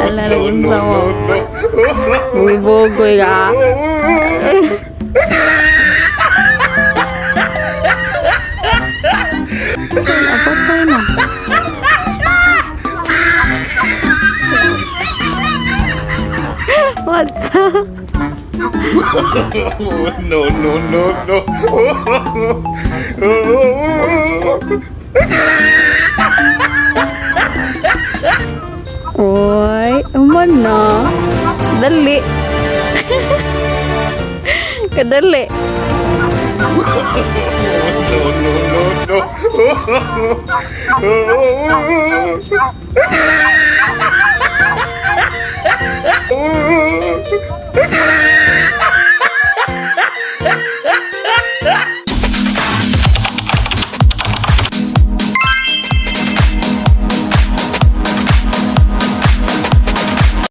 Ala, No, nagunsa no, mo. no. Bugoy ka. Patay na. What's up? No, no. Oy, uman na. Dali. Kadali. No. No.